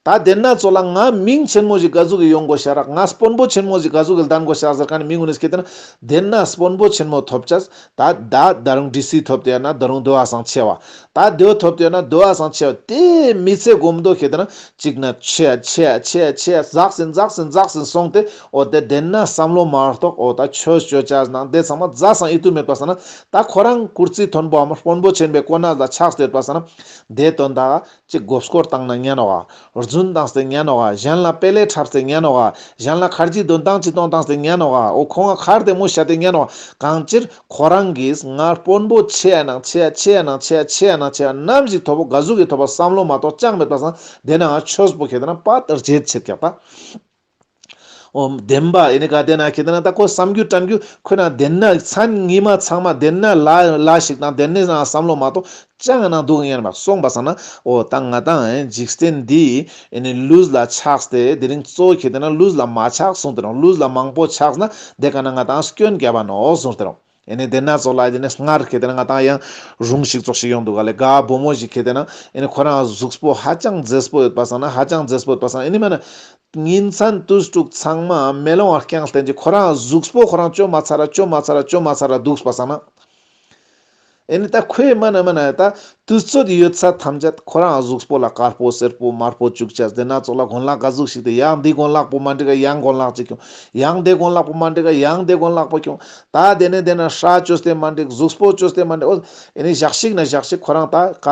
ད་དེ་ན་ཙོགས་ལ་ང་མིང་ཆེན་མོ་ཞིག་ག་ཟུག་གི་ཡོང་དགོས་ཤ་རག། ང་དཔོན་པོ་ཆེན་མོ་ཞིག་ག་ཟུག་གི་ལྡན་དགོས་ཤ་ཟེར་མཁན་ནི་མི་ངོ་ནས་ཁེ་ཏེ་ན་དེ་ན་དཔོན་པོ་ཆེན་མོ་ཐོབ་ཆ་སི། ད་ད་ད་རུང་ཌི་སི་ཐོབ་སྟེ་ཡོད་ན་ད་རུང་དོ་བ་སང་ཆེ་བ། ད་དོ་ཐོབ་སྟེ་ཡོད་ན་དོ་བ་སང་ཆེ་བ། དེ་མི་ཚེ་གོམ་དོ་ཁེ་ཏེ་ན་གཅིག་ན་ཆེ་ཆེ་ཆེ་ཆེ་འཛག་སིན་འཛག་སིན་འཛག་སིན་སོང་སྟེ། འོ་དེ་དེ་ན་བསམ་བློ་མ་གཏོགས་འོ་ད་ཆོས་སྤྱོད་ཆ་ནང་དེ་ཚང་མ་རྫ་སང་ཨི་ཏུ་མེད་པ་སང་ན། ད་ཁོ་རང་ཀུར་སི་མཐོན་པོ་འམ་དཔོན་པོ་ཆེན་པོའི་གོ་གནས་ལ་ཆགས་ཏེ་ཡོད་པ་སང་ན། དེ་དོན་དག་ཅིག་མགོ་སྐོར་བཏང་ན་ཉན་ནོག་ག། རྫུན་བཏང་སྟེ་ཉན་ནོག་ག། གཞན་ལ་དཔེ་ལེ་འཁྲབ་སྟེ་ཉན་ནོག་ག། གཞན་ལ་ཁར་ཇི་འདོན་སྟངས་ཅི་གཏོང་སྟངས་སྟེ་ཉན་ནོག་ག། འོ་ཁོང་ང་ཁར་དེ་མོ་བཤད་དེ་ཉན་ནོག་ག། གང་ཅིར་ཁོ་རང་གིས་ང་དཔོན་པོ་ཆེ་ཡ་ནང་ཆེ་ཡ་ཆེ་ཡ་ནང་ཆེ་ཡ་ཆེ་ཡ་ནང་ཆེ་ཡ་ནམ་ཞིག་ཐོབ་བོ་ག་ཟུག་གི་ཐོབ་བོ་བསམ་བློ་མ་གཏོགས་ཅང་མེད་པ་སང་དེ་ན་ང་ཆོས་པོ་ཁེ་ཏེ་ན་པ་ད་རྗེད་ཆེད་ཀྱག་པ། འོ་བདེན་པ་ཨེ་ནི་ག་དེ་ན་ཁེ་ཏེ་ན་ད་ཁོ་བསམ་རྒྱུ་དྲན་རྒྱུ་ཁོ་ན་དེ་ན་མཚན་ཉི་མ་ཚང་མ་དེ་ན་ལ་ལ་ཞིག་དང་དེ་ནས་ན་བསམ་བློ་མ་གཏོགས་ཅང་ན་འདུག་ཡིན་པ་སོང་པ་སང་ན། འོ་ད་ང་ཏང་ཨེ་འཇིག་རྟེན་འདི་ཨེ་ནི་ལུས་ལ་ཆགས་ཏེ་དེ་རིང་གཙོ་ཁེ་ཏེ་ན་ལུས་ལ་མ་ཆགས་སོང་སྟེ་རང་ལུས་ལ་མང་པོ་ཆགས་ན་དེ་ཀ་ན་ང་ཏང་སྐྱོན་རྒྱབ་པ་ནོག་སོང་སྟེ་རང་། ཨེ་ནི་དེ་ན་ཙོགས་ལ་དེ་ནི་སྔར་ཁེ་ཏེ་ན་ང་ཏང་ཡང་རུང་ཞིག་ཙོགས་ཤིག་ཡོང་འདུག་ག་ལེ། ག་བུ་མོ་ཞིག་ཁེ་ཏེ་ན་ཨེ་ནི་ཁོ་རང་གཟུགས་པོ་ཧ་ཅང་མཛེས་པོ་ཡོད་པ་སང་ན་ཧ་ཅང་མཛེས་པོ་ཡོད་པ་སང་ན་ཨེ་ནི་མ་ན་ཉིན་མཚན་དུས་དྲུག་ཚང་མ་མེ་ལོང་བ་རྐྱང་སྟན་གྱི་ཁོ་རང་གཟུགས་པོ་ཁོ་རང་ཅོ་མ་ཚར་ར་ཅོ་མ་ཚར་ར་ཅོ་མ་ཚར་ར་འདུག་པ་སང་ན། ཨེ་ནི་ད་ཁོའི་མ་ན་མ་ན་ད་དུས་ཚོད་ཡོད་ཚད་ཐམས་ཅད་ཁོ་རང་གཟུགས་པོ་ལ་དཀར་པོ་སེར་པོ་དམར་པོ་བཅུག་ཅེས། དེ་ན་ཙོགས་ལ་གོན་ལག་ག་ཟུག་ཞིག་དེ་ཡང་འདི་གོན་ལག་པོ་མ་འགྲིག་ག་ཡང་གོན་ལག་ཅིག་གྱོང་། ཡང་དེ་གོན་ལག་པོ་མ་འགྲིག་ག་ཡང་དེ་གོན་ལག་པོ་གྱོང་། ད་དེ་ནས་དེ་ན་ཧྲ་ཅོས་ཏེ་མ་འགྲིག། གཟུགས་པོ་ཅོས་ཏེ་མ་འགྲིག། འོ་ཨེ་ནི་ཞག་ཞིག་ན་ཞག་ཞིག་ཁོ་རང་ད་ག་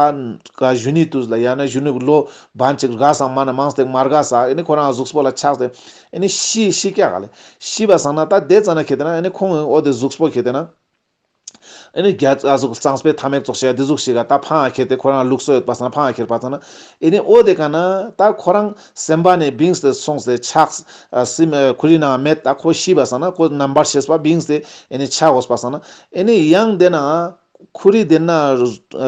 ག་གཞོན་ནུའི་དུས་ལ་ཡང་ན་གཞོན་ནུ་ལོ་བན་ཅིག་རྒས་སང་མ་ན་མང་སྟེ་མ་རྒས་ས་ཨེ་ནི་ཁོ་རང་གཟུགས་པོ་ལ་ཆགས་ཏེ་ཨེ་ནི་ཤི་ཤི་ཀྱག་ག་ལེ། ཤི་བ་སང་ན་ད་དེ་ཙ་ན་ཁེ་ཏེ་ན་ཨེ་ནི་ཁོང་འོ་དེ་གཟུགས་པོ་ཁེ་ཏེ་ན། ཨེ་ནི་རྒྱ་ཨ་ཟུག་གཙང་སྤེལ་ཐ་མེད་ཙོགས་ཤིག་དེ་ཟུག་ཤིག་ག་ད་ཕང་ང་ཁྱེར་ཏེ་ཁོ་རང་ལུགས་སྲོལ་ཡོད་པ་སང་ན་ཕང་ང་ཁྱེར་པ་སང་ན། ཨེ་ནི་འོ་དེ་ཀ་ན་ད་ཁོ་རང་སེམས་པ་ནས་བིངས་ཏེ་སོང་སྟེ་ཆགས་ཨ་སིམ་ཨ་ཁོ་རི་ནང་མེད། ད་ཁོ་ཤི་བ་སང་ན་ཁོ་རྣམ་པར་ཤེས་པ་བིངས་ཏེ་ཨེ་ནི་ཆགས་འོས་པ་སང་ན། ཨེ་ནི་ཡང་དེ་ན་ཁོ་རི་དེ་ན་ཨ་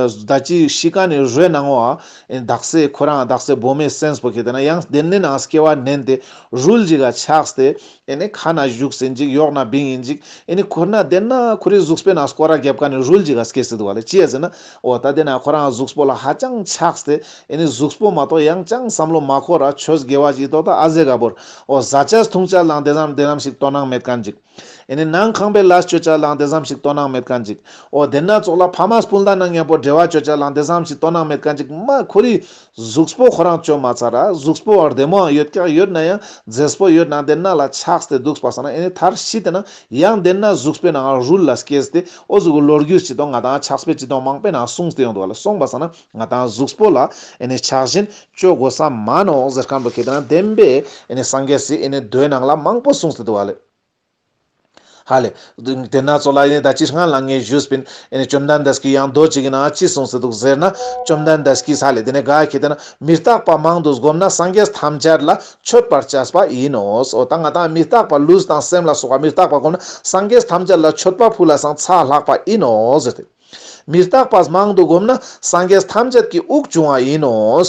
ད་ཅི་ཤི་ཀ་ནི་རོའི་ནང་འོ་ཨ་ཨེ་ནི་དག་ས་ཁོ་རང་དག་ས་བུ་མོའི་སེམས་པོ་ཁེ་ཏེ་ན་ཡང་དེ་ནས་ནང་སྐྱེ་བ་ནན་ཏེ་རུལ་ཞིག་ག་ཆགས་ཏེ། ཨེ་ནི་ཁ་ན་བཞུགས་སེ་འཇིག་གཡོག་ན་བིང་ཡིན་འཇིག། ཨེ་ནི་ཁོ་ན་དེ་ན་ཁོ་རི་གཟུགས་པོའི་ནང་སྐོར་ར་རྒྱབ་ཀ་ནི་རུལ་ཞིག་ག་སྐྱེ་སྲིད་འདུག་བ་ལེ། ཅི་ཡ་ཟེར་ན་འོ་ད་དེ་ན་ཁོ་རང་གཟུགས་པོ་ལ་ཧ་ཅང་ཆགས་ཏེ། ཨེ་ནི་གཟུགས་པོ་མ་གཏོགས་ཡང་ཅང་བསམ་བློ་མ་འཁོར་ར་ཆོས་དགེ་བ་ཞིག་ཏོ་ད་ཨ་ཟེ་ག་བོར། འོ་ཟ་ཆས་འཐུང་ཆས་ལའང་དེ་ཙམ་དེ་ཙམ་ཞིག་དོ་སྣང་མེད་མཁན་ཅིག། ཨེ་ནི་ནང་ཁང་པའི་ལས་ཅོ་ཆས་ལའང་དེ་ཙམ་ཞིག་དོ་སྣང་མེད་མཁན་ཅིག། འོ་དེ་ན་ཙོགས་ལ་ཕ་མ་སྤུན་ཟླ་ནང་མཉམ་པོ་འབྲེལ་བ་ཅོ་ཆས་ལའང་དེ་ཙམ་ཞིག་དོ་སྣང་མེད་མཁན་ཅིག་མ་ཁོ་རི། གཟུགས་པོ་ཁོ་རང་ཅོ་མ་ཚར་ར་གཟུགས་པོ་བདེ་མོའང་ཡོད་ཀྱག་ཡོད་ན་ཡང་མཛེས་པོ་ཡོད་ན་དེ་ན་ལ་ཆགས་ཏེ་འདུག་པ་སང་ན་ཨེ་ནི་མཐར་ཤི་སྟེ་ན་ཡང་དེ་ན་གཟུགས་པོའི་ནང་རུལ་ལ་སྐྱེས་ཏེ་འོ་ཟུག་གི་ལོ་རྒྱུས་ཅི་དང་ང་དང་ཆགས་པའི་ཅི་དང་མང་པོའི་ནང་གསུངས་ཏེ་ཡོང་འདུག་བ་ལེ། སོང་པ་སང་ན་ང་དང་གཟུགས་པོ་ལ་ཨེ་ནི་ཆགས་ཞེན་ཅོ་དགོས་ས་མ་ནོག་ཟེར་མཁན་པོ་ཁེ་ཏེ་ན་བདེན་པའི་ཨེ་ནི་སངས་རྒྱས་སི་ཨེ་ནི་མདོའི་ནང་ལ་མང་པོ་གསུངས་ཏེ་འདུག་བ་ལེ། ཧ་ལེ། དེ་ན་ཙོགས་ལ་ཨེ་ནི་ད་ཅི་སྔ་ལ་ངས་ཞུས་པིན། ཨེ་ནི་བཅོམ་ལྡན་འདས་ཀྱིས་ཡང་མདོ་ཅིག་གི་ནང་ཅི་གསུངས་སེ་འདུག་ཟེར་ན། བཅོམ་ལྡན་འདས་ཀྱིས་ཧ་ལེ་དེ་ནས་ག་ཁེ་ཏེ་ན་མི་རྟག་པ་མང་དུ་བསྒོམས་ན་སངས་རྒྱས་ཐམས་ཅད་ལ་མཆོད་པར་བྱས་པ་ཡིན་ནོ། འོ་ད་ང་དང་མི་རྟག་པ་ལུས་དང་སེམས་ལ་སོགས་པ་མི་རྟག་པ་བསྒོམས་ན་སངས་རྒྱས་ཐམས་ཅད་ལ་མཆོད་པ་ཕུལ་ལ་སང་ཚ་ལྷག་པ་ཡིན་ནོ་ཟེར་ཏེ། མི་རྟག་པ་མང་དུ་བསྒོམས་ན་སངས་རྒྱས་ཐམས་ཅད་ཀྱི་དབུགས་དབྱུང་བ་ཡིན་ནོ།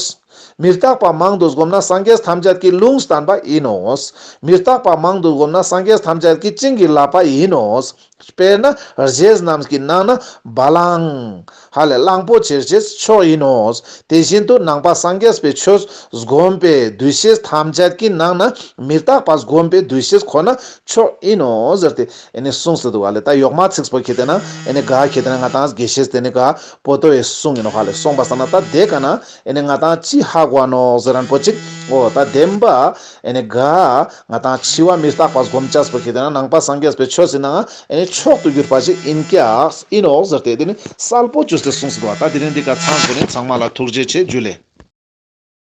མི་རྟག་པ་མང་དུ་བསྒོམས་ན་སངས་རྒྱས་ཐམས་ཅད་ཀྱི་ལུང་བསྟན་པ་ཡིན་ནོ། མི་རྟག་པ་མང་དུ་བསྒོམས་ན་སངས་རྒྱས་ཐམས་ཅད་ཀྱི་བྱིན་གྱིས་བརླབས་པ་ཡིན་ནོ། དཔེར་ན་རྗེས་རྣམས་ཀྱི་ནང་ན་བ་ལང་། ཧ་ལས་གླང་པོ་ཆེར་བྱེད་མཆོག་ཡིན་ནོ། དེ་བཞིན་དུ་ནང་པ་སངས་རྒྱས་པའི་ཆོས་བསྒོམས་པའི་འདུ་ཤེས་ཐམས་ཅད་ཀྱི་ནང་ན་མི་རྟག་པ་བསྒོམས་པའི་འདུ་ཤེས་ཁོ་ན་མཆོག་ཡིན་ནོ་ཟེར་ཏེ་ཨེ་ནི་གསུངས་སེ་འདུག་བ་ལེ། ད་ཡོག་མ་ཚིགས་པོ་ཁེ་ཏེ་ན་ཨེ་ནི་ག་ཁེ་ཏེ་ན་ང་དང་དགེ་བཤེས་དེ་ནི་ག་པོ་ཏོ་བའི་གསུང་ཡིན་ནོ་ཧ་ལེ། སོང་པ་སང་ན་ད་དེ་ཀ་ན་ཨེ་ནི་ང་དང་ཅི་ཧ་གོ་ནོག་ཟེར་རན་པོ་ཅིག། འོ་ད་བདེན་པ་ཨེ་ནི་ག་ང་ཏང་འཆི་བ་མི་རྟག་པ་སྒོམ་ཅེས་པོ་ཁེ་ཏེ་ན་ནང་པ་སངས་རྒྱས་པའི་ཆོས་སི་ནང་ཨེ་ནི་མཆོག་ཏུ་གྱུར་པ་ཞིག་ཨིན་ཀྱག་ཨིན་ནོག་ཟེར་ཏེ་དེ་ནི་གསལ་པོ་ཅོས་ཏེ་གསུངས་སེ་འདུག་པ། ད་དེ་རིང་འདི་ཀ་ཚང་དགོས་ནི། ཚང་མ་ལ་ཐུགས་རྗེ་ཆེ། ཇུ་ལེ།